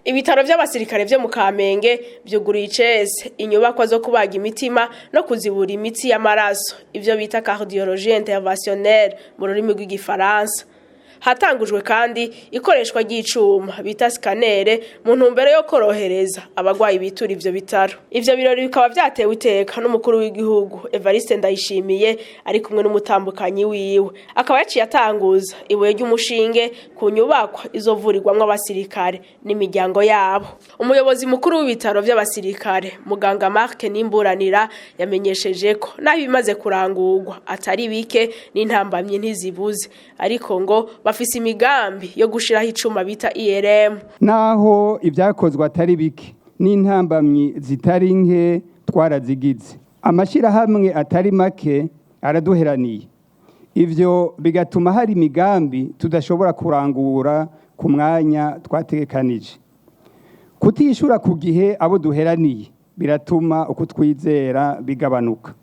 Ibitaro vy'abasirikare vyo mu Kamenge vyuguriye icese inyubakwa zo kubaga imitima no kuzibura imitsi y'amaraso, ivyo bita cardiologie interventionnelle mu rurimi rw'igifaransa. Hatangujwe kandi ikoreshwa ry'icuma bita scanner mu ntumbero yo korohereza abagwayi bitura ivyo bitaro. Ivyo birori bikaba vyatewe iteka n'umukuru w'igihugu Evariste Ndayishimiye ari kumwe n'umutambukanyi wiwe, akaba yaciye atanguza ibuye ry'umushinge ku nyubakwa izovurirwamwo abasirikare n'imiryango yabo. Umuyobozi mukuru w'ibitaro vy'abasirikare, muganga Mark Nimburanira, yamenyesheje ko naho ibimaze kurangurwa atari bike, n'intambamyi ntizibuze, ariko ngo bafise imigambi yo gushiraho icuma bita IRM. Naho ibyakozwe atari bike n'intambamyi zitari nke twarazigize, amashyirahamwe atari make araduheraniye, ivyo bigatuma hari imigambi tudashobora kurangura ku mwanya twategekanije. Kutishura ku gihe abo duheraniye biratuma ukutwizera bigabanuka.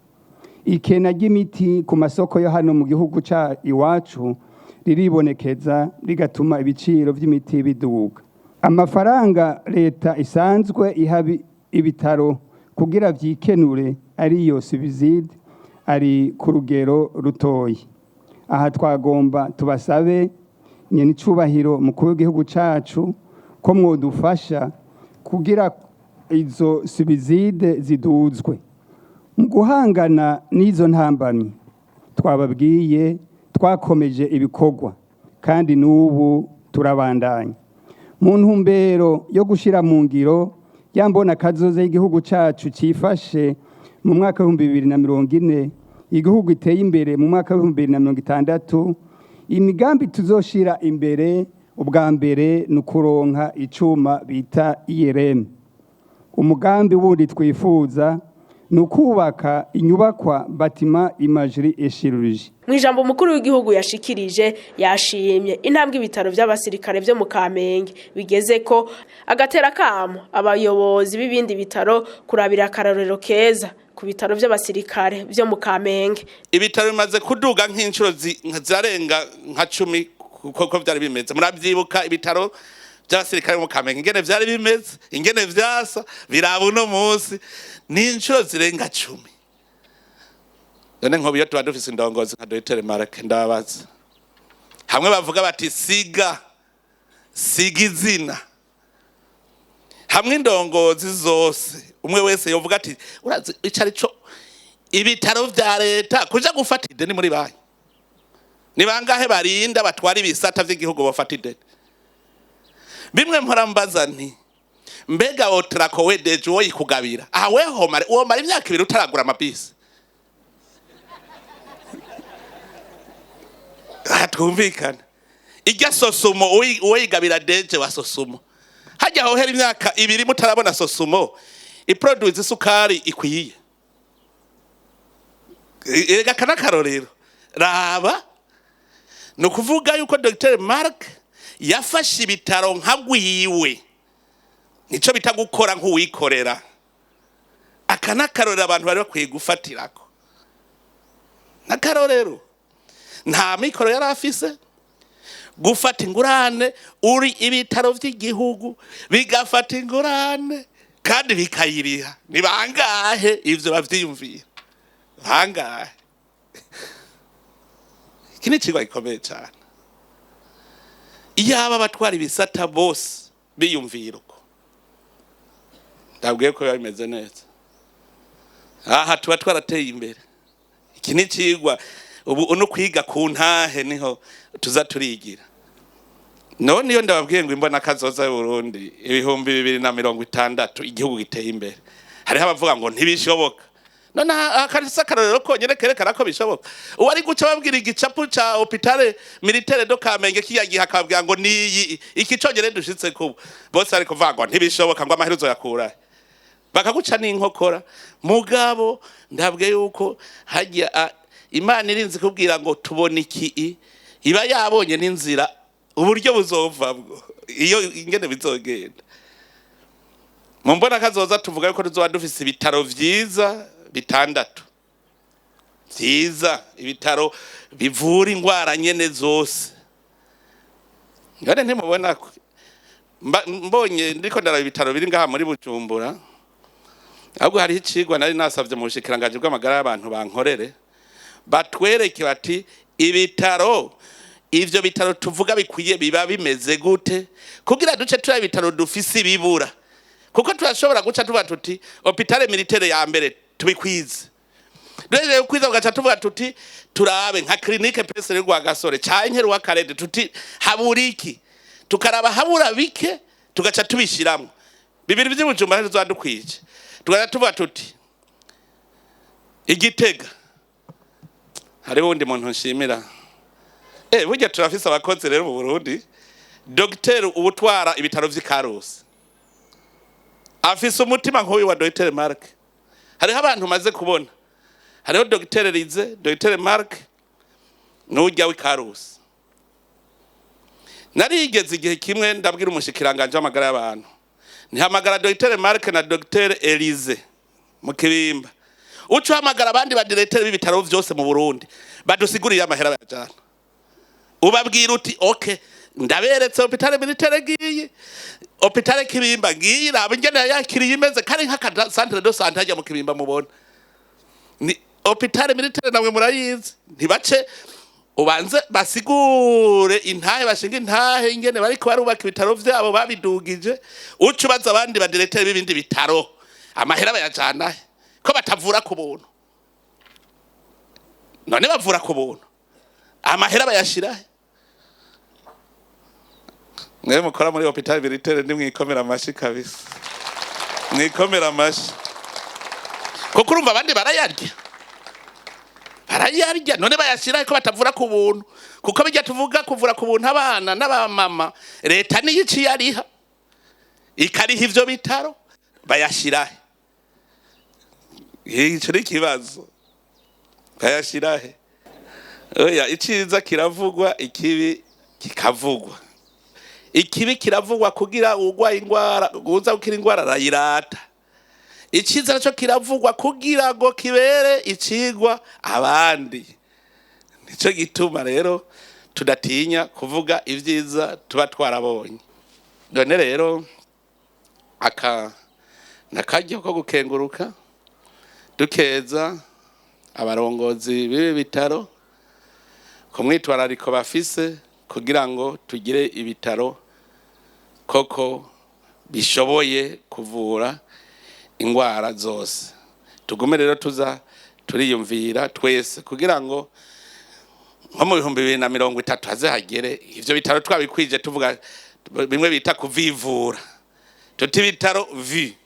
Ikena ry'imiti ku masoko yo hano mu gihugu ca iwacu riribonekeza, rigatuma ibiciro vy'imiti biduga. Amafaranga leta isanzwe iha ibitaro kugira vyikenure, ariyo subside, ari ku rugero rutoyi. Aha twagomba tubasabe, nyenicubahiro mukuru w'igihugu cacu, ko mwodufasha kugira izo subside ziduzwe. Mu guhangana n'izo ntambamyi twababwiye, twakomeje ibikorwa kandi n'ubu turabandanya mu ntumbero yo gushyira mu ngiro ya mbona kazoza y'igihugu cacu cifashe mu mwaka w'2040, igihugu iteye imbere mu mwaka w'2060. Imigambi tuzoshira imbere ubwa mbere ni ukuronka icuma bita IRM. Umugambi wundi twifuza ni ukubaka inyubakwa bâtiment imagerie et chirurgie. Mu ijambo umukuru w'igihugu yashikirije, yashimye intambwe ibitaro vy'abasirikare vyo mu Kamenge bigeze ko, agatera kamo abayobozi b'ibindi bitaro kurabira akarorero keza ku bitaro vy'abasirikare vyo mu Kamenge. Ibitaro bimaze kuduga nk'inshuro zirarenga nka 10 kuko vyari bimeze. Muravyibuka ibitaro by'abasirikare mu Kamenge ingene vyari bimeze, ingene vyasa, biraba uno munsi ni inshuro zirenga 10. None nkobo iyo tuba dufise indongozi nka Dr Mark, ndababaza, hamwe bavuga bati siga siga izina, hamwe indongozi zose umwe wese yovuga ati urazi ico ari co ibitaro vya leta kuja gufata ideni muri banki, ni bangahe barinda batwara ibisata vy'igihugu bafata ideni? Bimwe mpora mbaza nti mbega Otraco wedeje uwo yikugabira aha, weho mare uwo mara imyaka 2 utaragura amabisi? Aha twumvikana, irya Sosumo uwo yigabira deje wa Sosumo, hajya hohera imyaka 2 mutarabona Sosumo iproduce isukari ikwiye. Erega aka n'akarorero raba. Ni ukuvuga yuko Dr Mark yafashe ibitaro nka gwiwe, nico bita gukora nk'uwikorera. Aka n'akarorero abantu bari bakwiye gufatirako, n'akarorero. Nta mikoro yari afise gufata ingurane, uri ibitaro vy'igihugu bigafata ingurane kandi bikayiriha. Ni bangahe ivyo bavyiyumvira? Bangahe? Iki ni icigwa gikomeye cane. Iyaba abatwara ibisata bose biyumvira uko, ndabwiye ko biba bimeze neza, aha tuba twarateye imbere. Iki ni icigwa ubu no kwiga ku ntahe niho tuza turigira. None iyo ndababwiye ngo imbona kazoza y'Uburundi 2060, igihugu giteye imbere, hariho abavuga ngo ntibishoboka. None akarisa akarorero konyene kerekana ko bishoboka. Uwo ari guca babwira igicapu ca hôpital militaire de Kamenge kiya gihe, akababwira ngo niyi iki conyene dushitse kubo, bose ari kuvuga ngo ntibishoboka, ngo amaherezo yakurahe, bakaguca n'inkokora. Mugabo ndabwiye yuko hajya Imana irinze kubwira ngo tubona iki, iba yabonye n'inzira uburyo buzovamwo iyo ingene bizogenda. Mu mbona kazoza tuvuga yuko tuzoba dufise ibitaro vyiza bitandatu vyiza, ibitaro bivura ingwara nyene zose. None ntimubona ko Mbonye ndiko ndaraba ibitaro biri ngaha muri Bujumbura, ahubwo hariho icigwa nari nasavye mu bushikiranganji bw'amagara y'abantu bankorere, batwereke bati ibitaro, ivyo bitaro tuvuga bikwiye biba bimeze gute, kugira duce turaba ibitaro dufise ibibura, kuko turashobora guca tuvuga tuti hôpital militaire ya mbere tubikwize, duhejeje kwiza tugaca tuvuga tuti turabe nka clinique Prince Rwagasore canke Rwakarede, tuti habura iki, tukaraba habura bike tugaca tubishiramwo. Bibiri vy'Ibujumbura ntituzadukwije, tugaca tuvuga tuti Igitega hariho uwundi muntu nshimira. Burya turafise abakozi rero mu Burundi. Dogiteri ubutwara ibitaro vy'i Karusi afise umutima nk'uyu wa Dogiteri Mark. Hariho abantu maze kubona, hariho Dogiteri Rize, Dogiteri Mark n'urya w'i Karusi. Narigeze igihe kimwe ndabwira umushikiranganje w'amagara y'abantu, ntihamagara Dogiteri Mark na Dogiteri Elize mu Kibimba, uca uhamagara abandi badirecteurs b'ibitaro vyose mu Burundi, badusigurire amahera bayajana. Ubabwira uti ok, ndaberetse hôpital militaire ngiyi, hôpital Kibimba ngiyi, raba ingene yakiriye imeze, kari nk'aka centre de santé hajya mu Kibimba mubona ni hôpital militaire, namwe murayizi. Ntibace ubanze basigure intahe, bashinga intahe ingene bariko barubaka ibitaro vyabo babidugije. Uca ubaza abandi badirecteurs b'ibindi bitaro amahera bayajana he, ko batavura ku buntu? None bavura ku buntu, amahera bayashira he? Mwe mukora muri hôpital militaire nimwikomera amashi kabisa, mwikomera amashi, kuko urumva abandi barayarya, barayarya. None bayashira ko batavura ku buntu? Kuko bijya tuvuga kuvura ku buntu abana n'abamama, leta niyo iciye ariha, ikariha ivyo bitaro, bayashira he? Ico ni ikibazo, bayashira he? Oya, iciza kiravugwa, ikibi kikavugwa. Ikibi kiravugwa kugira urwaye ingwara, uza gukira ingwara arayirata. Iciza naco kiravugwa kugira ngo kibere icigwa abandi. Nico gituma rero tudatinya kuvuga ivyiza tuba twarabonye. None rero aka nakaryo ko gukenguruka, dukeza abarongozi b'ibi bitaro ku mwitwarariko bafise kugira ngo tugire ibitaro koko bishoboye kuvura ingwara zose. Tugume rero tuza turiyumvira twese kugira ngo nko mu 2030 haze hagere ivyo bitaro twabikwije, tuvuga bimwe bita kuvivura, tuti ibitaro vi